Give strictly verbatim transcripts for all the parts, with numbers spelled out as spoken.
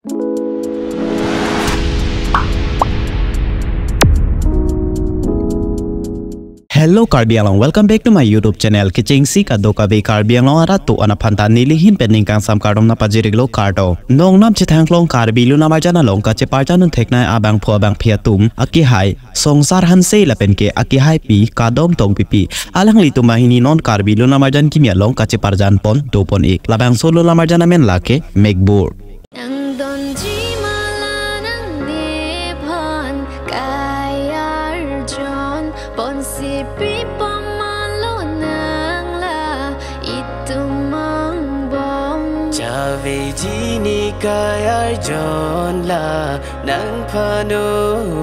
Hello Karbi Anglong, welcome back to my YouTube channel. Kechengsi kadokave Karbi Anglong arat atum aphan ta neli ahin pen ning kangsam kardom nangpajir-iklo, kardom. Nongnam chethangklong Karbi Lun Amarjan along kacheparjan un theknei abangphu abangphi atum akehai Songsar Hanse lapen ke akehaipi Kadom Tokbipi, alanglitum banghini non Karbi Lun Amarjan kimi along kacheparjan pon dopon-ik. Labangso Lun Amarjan amen lake Mekbur. Nang donji ma la nangne aphan kayar jon ponsi pi pamalo nang la itum angbong. Javeji ne kayar jon la nangphan o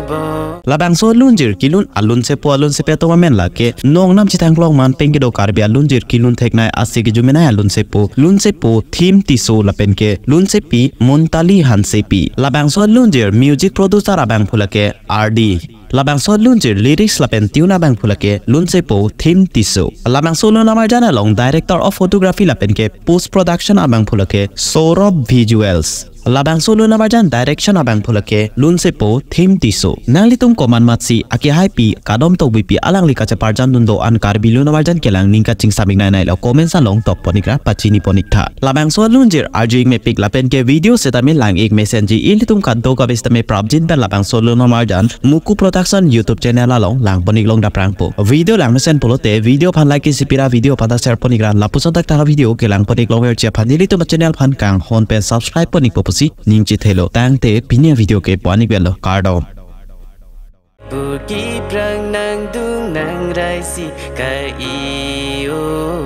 bong. Labangso alunjir kelun alunsepo alunsepi atum amen lake nongnam chethangklong man pen kedo Karbi alunjir kelun theknei ase kejumenei alunsepo, lunsepo Thim Tisso lapen ke lunsepi Muntali Hansepi. Labangso alunjir music producer abangphu lake R D. Labangso alunjir lyrics lapen tune abangphu lake lunsepo Thim Tisso. Labangso Lun Amarjan along director of photography lapen ke post production abangphu lake Saurabh Visuals. Labangso Lun Amarjan direction abangphu lake lunsepo Thim Tisso. Nanglitum komat matsi akehaipi Kadom Tokbipi alangli kacheparjan dun do-an Karbi Lun Amarjan kelang ning kachingsam-ik nainei lo, comments along tokpon-ikra, pachini pon-iktha. Labangso alunjir arju-ik mepik lapen ke video setame lang-ik mesenji, ilitum kadokave setame prapjin pen labangso Lun Amarjan Muku Production YouTube channel along langpon-ik long daprangpo. Video langmesen pulote video aphan like isi pira, video aphan ta share pon-ikra, lapuson thakthak video kelang pon-ik longverji aphan nelitum channel aphan kanghon pen subscribe pon-ikpo pusi ning chethelo. Tangte pini avideo ke pu-an-ik velo, kardom. Burki prang nangdung nangraisi ka-i o.